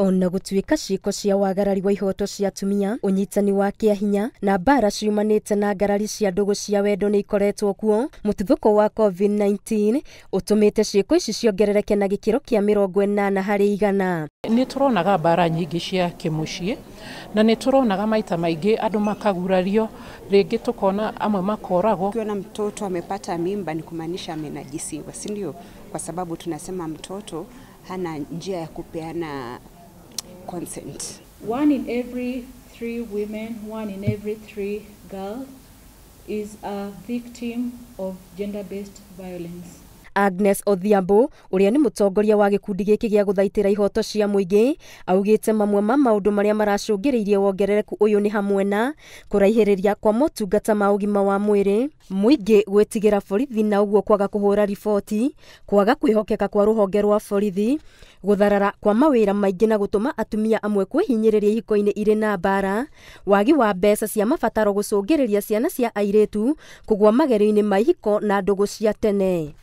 Ona gũtuĩka ciĩko cia wagarari wa ihoto cia atumia, ũnyitani wa kĩahinya na mbara ciumanĩte na ngarari cia ndũgũ cia wendo nĩ ikoretwo kuo, mũtuthũko wa COVID-19 ũtũmĩte ciĩko ici ciongerereke na gĩkĩro kĩa 80%. Nĩ tũronaga mbara nyingĩ cia kĩmũciĩ na nĩ tũronaga maita maingĩ andũ makagurario, rĩngĩ tũkona amwe makoragwo. Ukiona mtoto amepata mimba ni kumaanisha amenajisiwa, si ndio? Kwa sababu tunasema mtoto hana njia ya kupeana consent. 1 in every 3 women, 1 in every 3 girls is a victim of gender-based violence. Agnes Odhiambo ũrĩa nĩ mũtongoria wa gĩkundi gĩkĩ gĩa gũthaitĩra ihoto cia mũingĩ augĩte mamwe ma maũndũ marĩa maracũngĩrĩirie wongerereku ũyũ nĩ hamwe na kũraihĩrĩria kwa motungata ma ũgima wa mwĩrĩ, mũingĩ gwĩtigĩra borithi na ũguo kwaga kũhũra riboti, kwaga kwĩhokeka kwa rũhonge rwa borithi, gũtharara kwa mawĩra maingĩ na gũtũma atumia amwe kwĩhinyĩrĩria ihiko-inĩ irĩ na mbara, wagi wa mbeca cia mabataro gũcũngĩrĩria ciana cia airĩtu kũgũa magerio-inĩ ma ihiko na ndũgũ cia tene.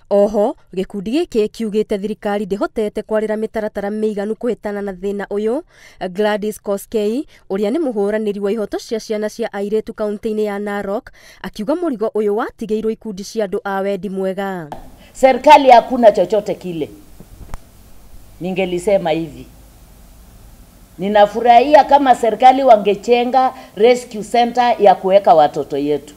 Oho gĩkundi gĩkĩ kiugĩte thirikari ndĩhotete kwarĩra mĩtaratara mĩiganu kũhĩtana na thĩna ũyũ. Gladys Koskei ũrĩa nĩ mũhũranĩri wa ihoto cia ciana cia airĩtu kaunti-inĩ ya Narok akiuga mũrigo ũyũ watigĩirwo ikundi cia andũ a wendi mwega. Serikali hakuna chochote kile. Ningelisema hivi, ninafurahia kama serikali wangechenga rescue center ya kuweka watoto yetu.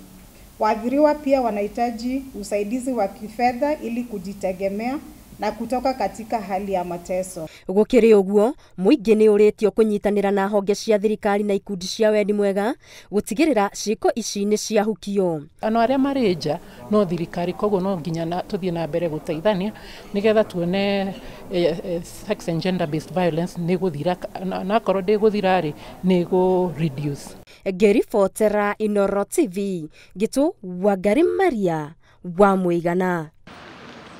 Waathiriwa pia wanahitaji usaidizi wa kifedha ili kujitegemea na kutoka katika hali ya mateso. Gũkĩrĩ ũguo, mũingĩ nĩ ũrĩtio kũnyitanĩra na honge cia thirikari na ikundi cia wendi mwega gũtigĩrĩra ciĩko ici nĩ ciahukio. Ano arĩa marĩ nja no thirikari, koguo no nginya tũthiĩ na mbere gũteithania nĩgetha tuone sex and gender based violence nĩ gũthira, na akorwo ndĩgũthira rĩ nĩ gũ reduce. Ngĩribotera Inooro TV, Gĩtũ Wangari Maria wa Mũigana.